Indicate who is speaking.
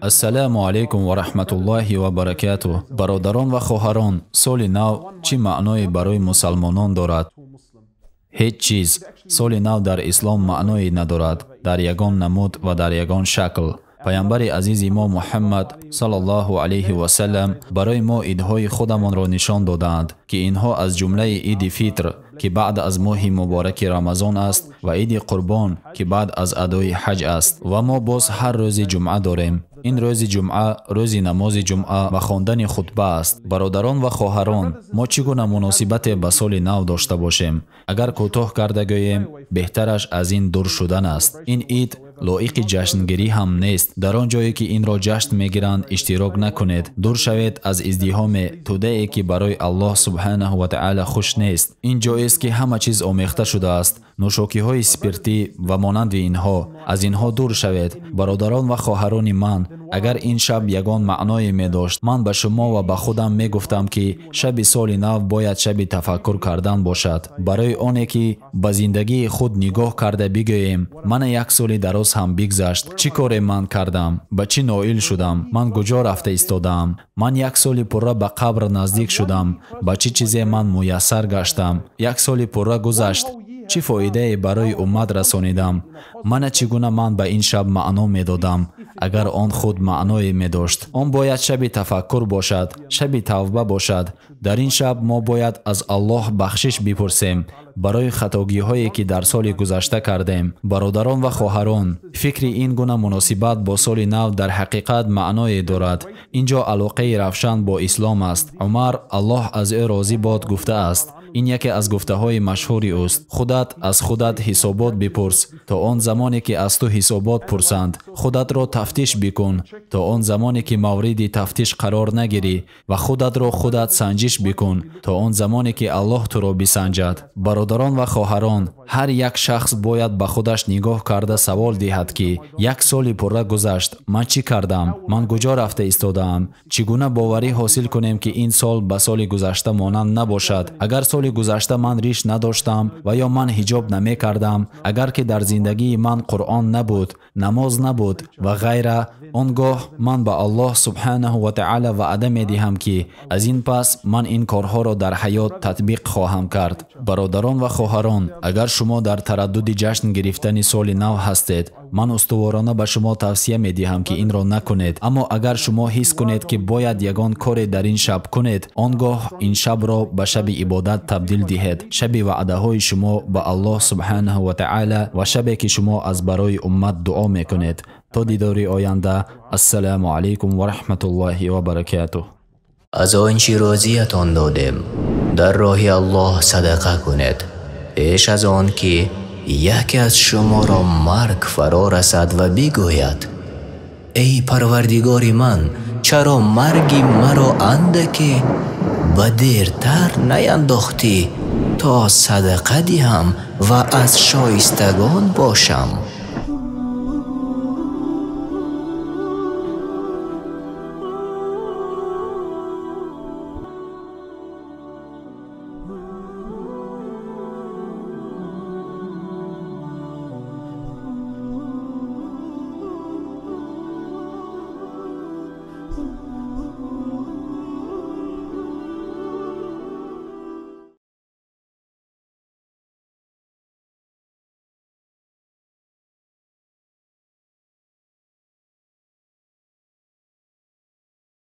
Speaker 1: Ассалому алайкум ва раҳматуллоҳи ва баракатуҳ. Бародарон ва хоҳарон, соли нав чӣ маъное барои мусалмонон дорад? Ҳеҷ чиз. Соли нав дар ислом маъное надорад, дар ягон намуд ва дар ягон шакл. Паёмбари азизи мо Муҳаммад саллаллоҳу алайҳи васаллам барои мо идҳои худамонро нишон додаанд, ки инҳо аз ҷумлаи иди фитр, ки баъд аз моҳи мубораки Рамазон аст, ва иди қурбон, ки баъд аз адои ҳаҷ аст. Ва мо боз ҳар рӯзи ҷумъа дорем. Ин рӯзи ҷумъа рӯзи намози ҷумъа ва хондани хутба аст. Бародарон ва хоҳарон, мо чӣ гуна муносибате ба соли нав дошта бошем? Агар кӯтоҳ карда гӯем, беҳтараш аз ин дур шудан аст. Ин ид лоиқи ҷашнгирӣ ҳам нест. Дар он ҷое ки инро ҷашн мегиранд, иштирок накунед. Дур шавед аз издиҳоме, тӯдае ки барои Аллоҳ субҳанаҳу ва таъала хуш нест. Ин ҷоест ки ҳама чиз омехта шудааст. Нӯшокиҳои спиртӣ ва монанди инҳо. Аз инҳо дур шавед. Бародарон ва хоҳарони ман, агар ин шаб ягон маъное медошт, ман ба шумо ва ба худам мегуфтам, ки шаби соли нав бояд шаби тафаккур кардан бошад. Барои оне ки ба зиндагии худ нигоҳ карда бигӯем, мана як соли дароз ҳам бигзашт. Чӣ коре ман кардам? Ба чӣ ноил шудам? Ман куҷо рафта истодаам? Ман як соли пурра ба қабр наздик шудам. Ба чӣ чизе ман муяссар гаштам? Як соли пурра гузашт. Чӣ фоидае барои уммат расонидам? Мана чӣ гуна ман ба ин шаб маъно медодам, агар он худ маъное медошт. Он бояд шаби тафаккур бошад, шаби тавба бошад. Дар ин шаб мо бояд аз Аллоҳ бахшиш бипурсем барои хатогиҳое ки дар соли гузашта кардем. Бародарон ва хоҳарон, фикри ин гуна муносибат бо соли нав дар ҳақиқат маъное дорад. Ин ҷо алоқаи равшан бо ислом аст. Умар, Аллоҳ аз ӯ розӣ бод, гуфтааст. Ин яке аз гуфтаҳои машҳури ӯст. Худат аз худат ҳисобот бипурс, то он замоне ки аз ту ҳисобот пурсанд. Худатро тафтиш бикун, то он замоне ки мавриди тафтиш қарор нагирӣ, ва худатро худат санҷиш бикун, то он замоне ки Аллоҳ туро бисанҷад. Бародарон ва хоҳарон, ҳар як шахс бояд ба худаш нигоҳ карда савол диҳад, ки як соли пурра гузашт, ман чӣ кардам? Ман куҷо рафта истодаам? Чӣ гуна боварӣ ҳосил кунем, ки ин сол ба соли гузашта монанд набошад? Агар соли гузашта ман риш надоштам ва ё ман ҳиҷоб намекардам, агар ки дар зиндагии ман Қуръон набуд, намоз набуд ва ғайра, он гоҳ ман ба Аллоҳ субҳанаҳу ва таъала ваъда медиҳам, ки аз ин пас ман ин корҳоро дар ҳаёт татбиқ хоҳам кард. Бародарон ва хоҳарон, агар шумо дар тараддуди ҷашн гирифтани соли нав ҳастед, ман устуворона ба шумо тавсия медиҳам, ки инро накунед. Аммо агар шумо ҳис кунед, ки бояд ягон коре дар ин шаб кунед, он гоҳ ин шабро ба шаби ибодат табдил диҳед, шаби ваъдаҳои шумо ба Аллоҳ субҳанаҳу ва таъала ва шабе ки шумо аз барои уммат дуо мекунед. То дидори оянда, ассалому алайкум ва раҳматуллоҳи ва баракатуҳ.
Speaker 2: Аз он чӣ розиятон додем, дар роҳи Аллоҳ садақа кунед, пеш аз он ки яке аз шуморо марг фаро расад ва бигӯяд: эй Парвардигори ман, чаро марги маро андаке ба дертар наяндохтӣ, то садақа диҳам ва аз шоистагон бошам?